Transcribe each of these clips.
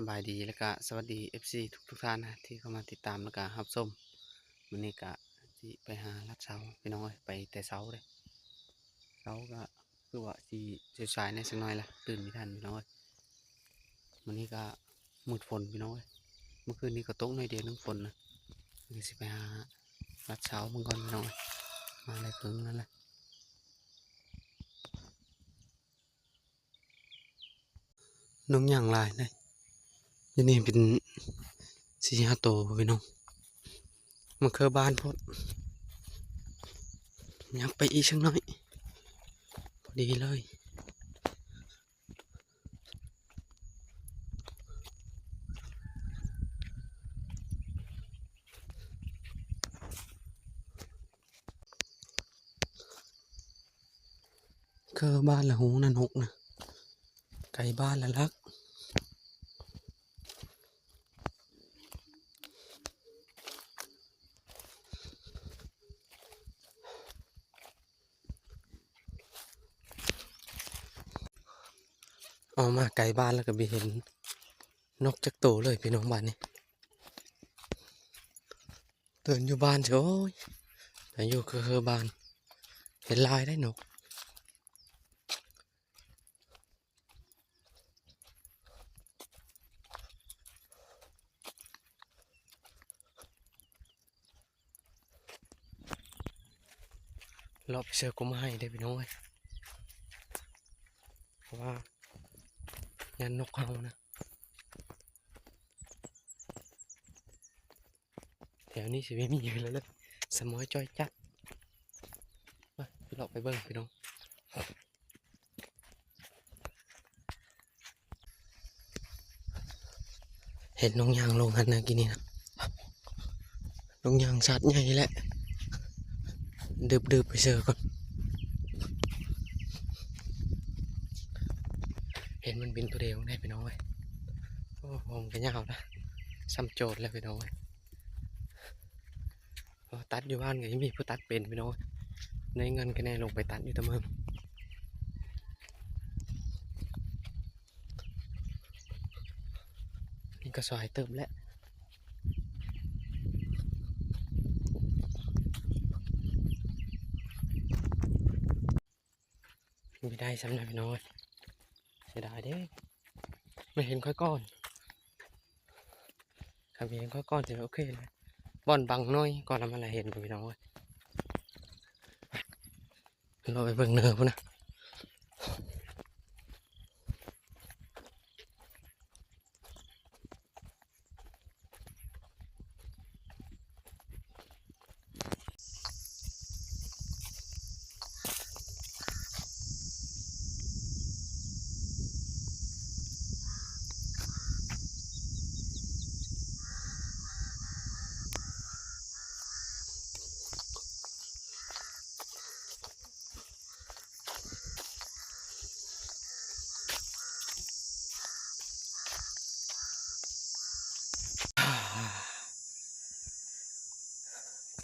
ສະບາຍດີ ແລະກະສະຫວັດດີ ເອັຟຊີ ທຸກໆທ່ານນະ ທີ່ເຂົ້າມາຕິດຕາມ ແລະກະຮັບຊົມ. ມື້ນີ້ກະຊິໄປຫາລັດເຊົາພີ່ນ້ອງເອີຍ ໄປແຕ່ເຊົ້າເດ້. ເຊົ້າກະຄືວ່າຊິສາຍໆແດ່ຈັກໜ້ອຍລະ ຕື່ນບໍ່ທັນພີ່ນ້ອງເອີຍ. ມື້ນີ້ກະມືດຝົນພີ່ນ້ອງເອີຍ ເມື່ອຄືນນີ້ກະຕົກໜ້ອຍດຽວໜຶ່ງຝົນນະ. ນີ້ຊິໄປຫາລັດເຊົາເບິ່ງກ່ອນພີ່ນ້ອງເອີຍ ມາໄດ້ເຄິ່ງນັ້ນລະ. ນົກຫຍັງຫຼາຍເດ້ ຢູ່ນີ້ເປັນສີ່ຫ້າໂຕພີ່ນ້ອງ. ມາເຄີບານໂພດ ຍັບໄປອີກຈັກໜ້ອຍ ພໍດີເລີຍ. ເຄີບານລະຮູ້ນະ ນົກນະ ໄກບ້ານລະລັກ. ອອກມາໄກບ້ານແລ້ວກະບໍ່ເຫັນນົກຈັກໂຕເລີຍພີ່ນ້ອງ ບາດນີ້. ຕື່ນຢູ່ບ້ານຊິ ໂອ້ຍ ແຕ່ຢູ່ເຄີບານ ເຫັນຫຼາຍໄດ໋ນົກ. ເລາະໄປເຊີກົກໄມ້ເດ້ພີ່ນ້ອງເອີຍ ເພາະວ່າຢ້ານນົກເຫົ່ານະ. ແຖວນີ້ຊິບໍ່ມີຢູ່ແລ້ວເລີຍ ສະໝອຍຈ່ອຍຈັດ. ມາ ເລາະໄປເບິ່ງພີ່ນ້ອງ. ເຫັນນົກຍ່າງລົງຫັ້ນນະ ກີ້ນີ້ນະ ນົກຍ່າງສັດໃຫຍ່ແຫຼະ. ດຶບໆໄປເຊີກ່ອນ ເຫັນມັນບິນໂຕດຽວໄດ້ພີ່ນ້ອງເອີຍ. ໂອ້ ຫົວມັນກະຍາວນະ ສ່ຳໂຈດແລ້ວພີ່ນ້ອງເອີຍ. ໂອ້ ຕັດຢູ່ບ້ານກະຍັງມີຜູ້ຕັດເປັນພີ່ນ້ອງເອີຍ ໃນເງິນກະແນ່ລົງໄປຕັດຢູ່ຕະເມີງ. ນີ້ກະສວາຍເຕີບແຫຼະ. ບໍ່ໄດ້ຊ້ຳນະພີ່ນ້ອງເອີຍ ເສຍດາຍເດ້. ມັນເຫັນຂ້ອຍກ່ອນ ຄັນເຫັນຂ້ອຍກ່ອນຊິໂອເຄແຫຼະ ບ່ອນບັງໜ້ອຍກ່ອນລະມັນລະເຫັນພີ່ນ້ອງເອີຍ. ເລາະໄປເບິ່ງເນີພຸ້ນນະ.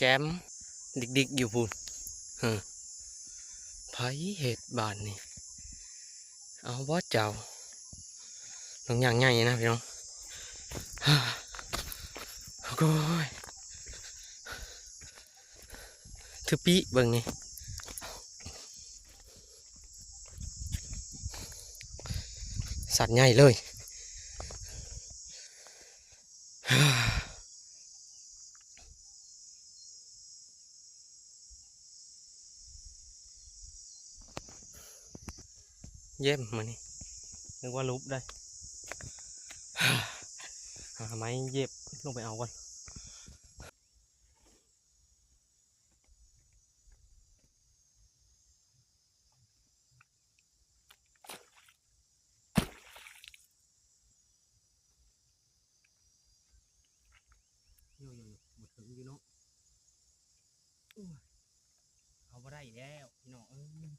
ແຈ່ມດິກໆຢູ່ພຸ້ນ. ເຮີ ໃຜເຮັດບາດນີ້ ເອົາບໍ່ເຈົ້າ? ນົກຍ່າງໃຫຍ່ນະພີ່ນ້ອງ. ໂອ້ຍ ຖືປີກເບິ່ງນີ້ ສັດໃຫຍ່ເລີຍ. ເຢັບມື້ນີ້ ນຶກວ່າຫຼຸບໄດ໋. ຫາໄມ້ເຢັບລົງໄປເອົາກ່ອນ. ໂຍໂຍໂຍ ບໍ່ເຖິງຢູ່ເນາະ. ໂອ້ຍ ເອົາບໍ່ໄດ້ແລ້ວພີ່ນ້ອງເອີຍ. ອືມ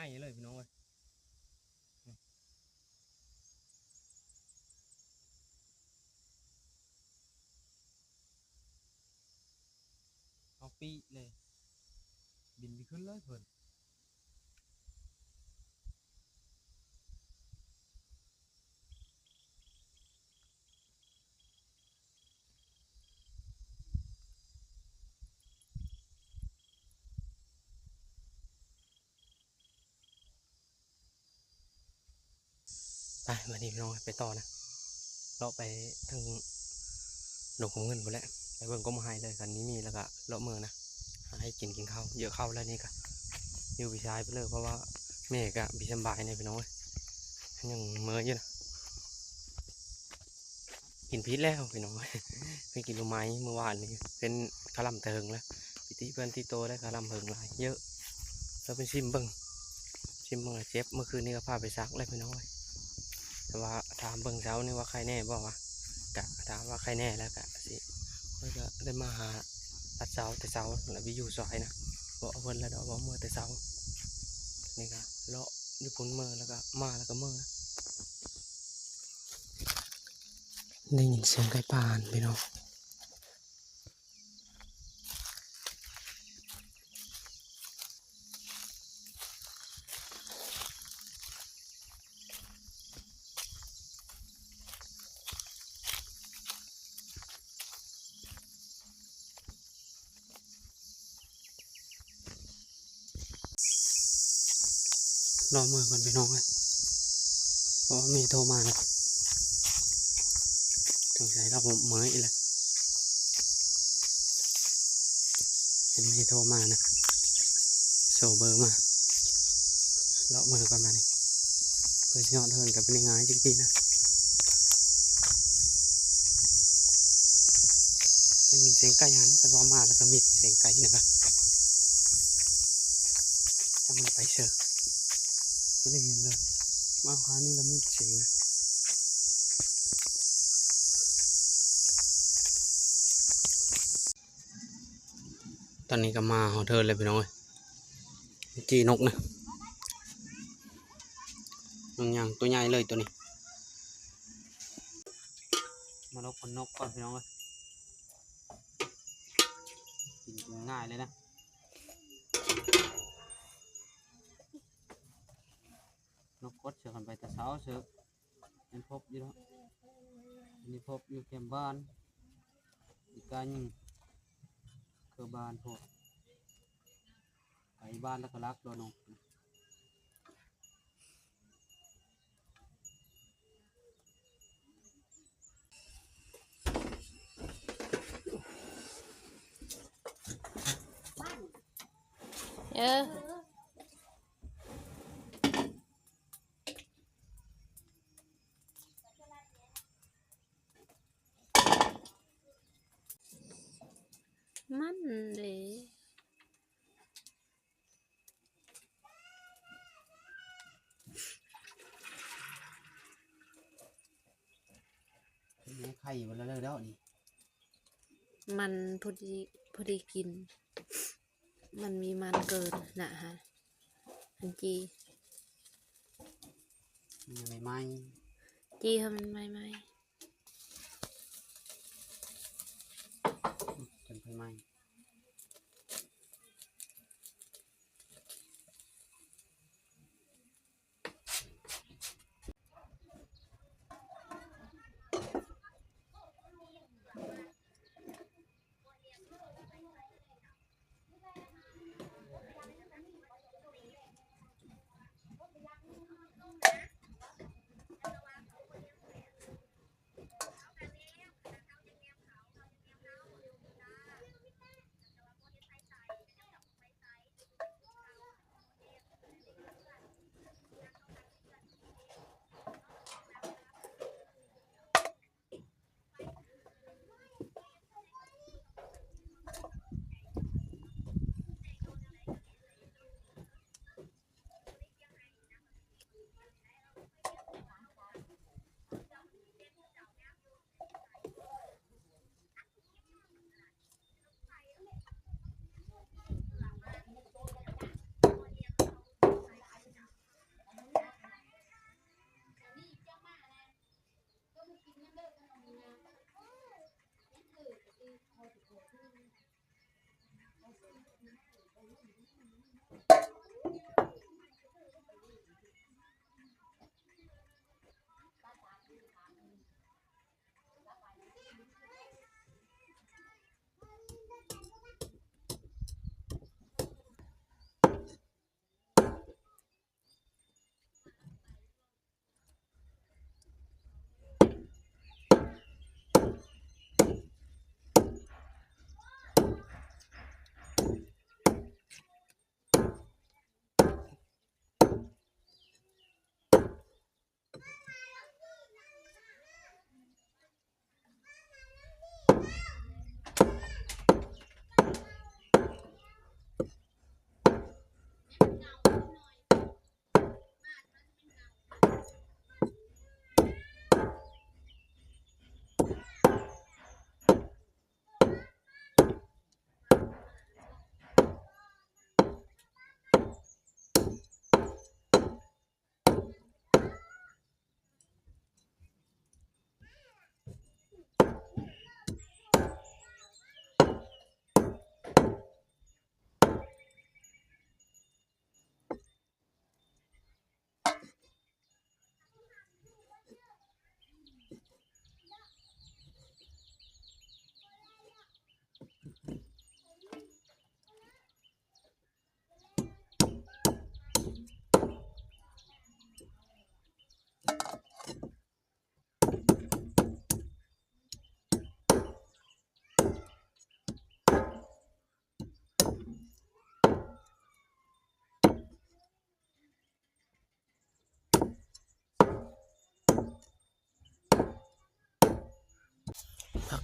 ງ່າຍເລີຍພີ່ນ້ອງເອີຍ. ເອົາປີກເລີຍ ບິນໄປຂຶ້ນເລີຍເພິ່ນ. ໄປ ບາດນີ້ພີ່ນ້ອງ ໄປຕໍ່ນະ ເລາະໄປທາງດົງຂອງເງິນພຸ້ນແຫຼະ ໄປເບິ່ງກົກໝາກໄຮເລີຍ. ຄັນມີມີແລ້ວກະເລາະເມືອນະ ຫາເຮັດກິນ ກິນເຂົ້າ ເຍາະເຂົ້າແລ້ວນີ້ກະຢູ່ພີ່ຊາຍໄປເລີຍ ເພາະວ່າແມ່ກະບໍ່ສະບາຍແດ່ພີ່ນ້ອງເອີຍ ຍັງເມີຢູ່ນະ. ກິນຜິດແລ້ວພີ່ນ້ອງ ໄປກິນໜໍ່ໄມ້ມື້ວານນີ້ ເປັນຄາລຳແຕ່ເຫິງແລ້ວ ພິຕິເພື່ອນຕິໂຕໄດ້ຄາລຳເຫິງຫຼາຍເຍອະ. ລາວໄປຊິມເບິ່ງ ຊິມເບິ່ງແລ້ວເຈັບ ເມື່ອຄືນນີ້ກໍພາໄປສັກແລ້ວພີ່ນ້ອງເອີຍ. ແຕ່ວ່າຖາມເບິ່ງເຊົ້ານີ້ວ່າໄຄແນ່ບໍ່ວະ ກະຖາມວ່າໄຄແນ່ແລ້ວກະຊິ ຂ້ອຍກໍໄດ້ມາຫາຕັດເສົາແຕ່ເຊົ້າ ແລ້ວໄປຢູ່ສວຍນະ ເວົ້າເພິ່ນແລ້ວດອກ ເວົ້າເມືອແຕ່ເຊົ້າ. ນີ້ກໍເລາະຢູ່ພຸ້ນເມືອ ແລ້ວກໍມາ ແລ້ວກໍເມືອ. ໄດ້ຍິນສຽງໄກ່ປ່າຫັ້ນພີ່ນ້ອງ. ລໍເມືອກ່ອນພີ່ນ້ອງເອີຍ ເພາະວ່າແມ່ໂທມາແລ້ວ ສົງໄສລາວເມື່ອຍອີກແລ້ວ ເຫັນແມ່ໂທມານະ ໂຊເບີມາ. ເລາະເມືອກ່ອນບາດນີ້ ເພື່ອຊິຮອດເຮືອນກໍບໍ່ໄດ້ງ່າຍຈັກທີນະ. ໄດ້ຍິນສຽງໄກ່ຫັນ ແຕ່ວ່າມາແລ້ວກໍມິດສຽງໄກ່ນະ ກະຈັກມັນໄປໃສ ບໍ່ໄດ້ຍິນເລີຍ ມາຄາວນີ້ລະມິດສຽງນະ. ຕອນນີ້ກໍມາຮອດເຮືອນແລ້ວພີ່ນ້ອງເອີຍ ຈີ່ນົກນະ ນາງຍາງຕົວໃຫຍ່ເລີຍຕົວນີ້. ມາລົກຂົນນົກກ່ອນພີ່ນ້ອງເອີຍ ກິນ ກິນງ່າຍເລີຍນະ. ນົກກົດເສືອກັນໄປແຕ່ເຊົ້າເສີ ຍັງພົບຢູ່ເນາະ ອັນນີ້ພົບຢູ່ແຄມບ້ານ ອີກກາຍິງເຄືອບ້ານໂພດ ໄປບ້ານແລ້ວກໍລັກໂລດນົກ. ເອີ ມັນເດ ເປັນໄງ ໄຂ່ບໍ່ລະເລີດອກນີ້ ມັນພໍດີ ພໍດີກິນ ມັນມີມັນເກີນນະຫັ້ນ ອັນຈີ່ ມັນຍັງໃໝ່ໆ ຈີ່ໃຫ້ມັນໃໝ່ໆ. ຈົນໄຟໄໝ້.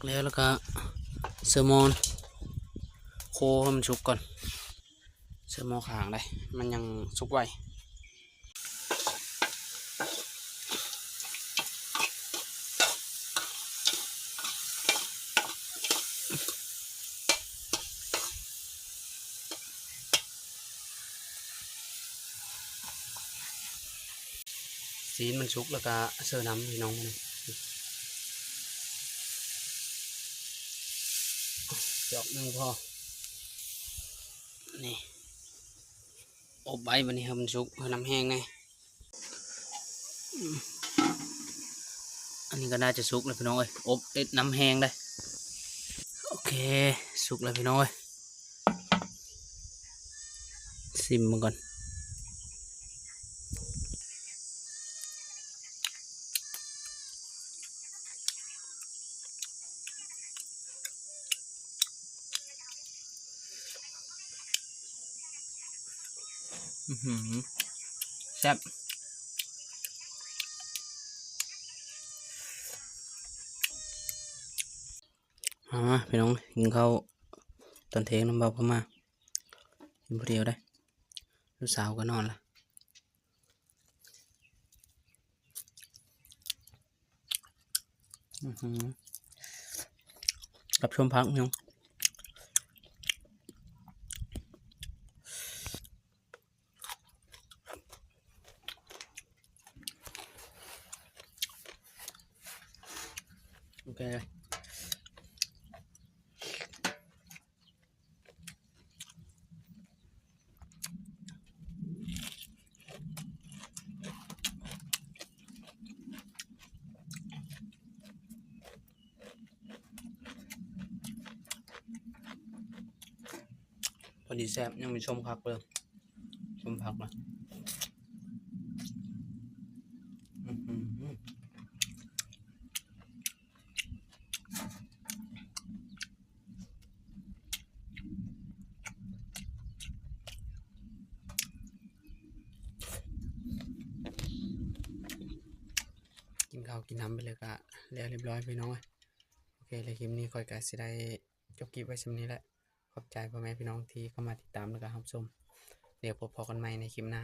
ແລ້ວ ແລ້ວກະເສີໝໍ້ ໂຄໃຫ້ມັນສຸກກ່ອນ ເສີໝໍ້ຂ້າງໄດ໋ ມັນຍັງສຸກໄວ. ຊີ້ນມັນສຸກແລ້ວກະເສີນ້ຳ ພີ່ນ້ອງ ຈອກໜຶ່ງພໍ ນີ້ ອົບໄວ້ ບັດນີ້ໃຫ້ມັນສຸກ ໃຫ້ນ້ຳແຫ້ງແດ່. ອັນນີ້ກໍໜ້າຈະສຸກແລ້ວ ພີ່ນ້ອງເອີຍ ອົບເຮັດນ້ຳແຫ້ງໄດ໋. ໂອເຄ ສຸກແລ້ວ ພີ່ນ້ອງເອີຍ ຊິມເບິ່ງກ່ອນ. ອືຫື ແຊບ ມາ ມາ ພີ່ນ້ອງ ກິນເຂົ້າຕອນທ່ຽງນຳບ່າວພະມ້າ ກິນຜູ້ດຽວໄດ໋ ລູກສາວກໍນອນລະ. ອືຫື ກັບສົ້ມຜັກ ພີ່ນ້ອງ ໂອເຄ. ພໍດີແຊບ ຍັງມີສົ້ມຜັກເລີຍ ສົ້ມຜັກນະ ອືຫື. ກິນເຂົ້າກິນນ້ຳໄປແລ້ວກະແລ້ວຮຽບຮ້ອຍ ພີ່ນ້ອງເອີຍ. ໂອເຄ ແລ້ວຄລິບນີ້ຂ້ອຍກະຊິໄດ້ຈົບຄລິບໄວ້ສ່ຳນີ້ແຫຼະ. ຂອບໃຈພໍ່ແມ່ພີ່ນ້ອງທີ່ເຂົ້າມາຕິດຕາມ ແລ້ວກະຮັບຊົມ. ດຽວພົບພໍ້ກັນໃໝ່ໃນຄລິບໜ້າ.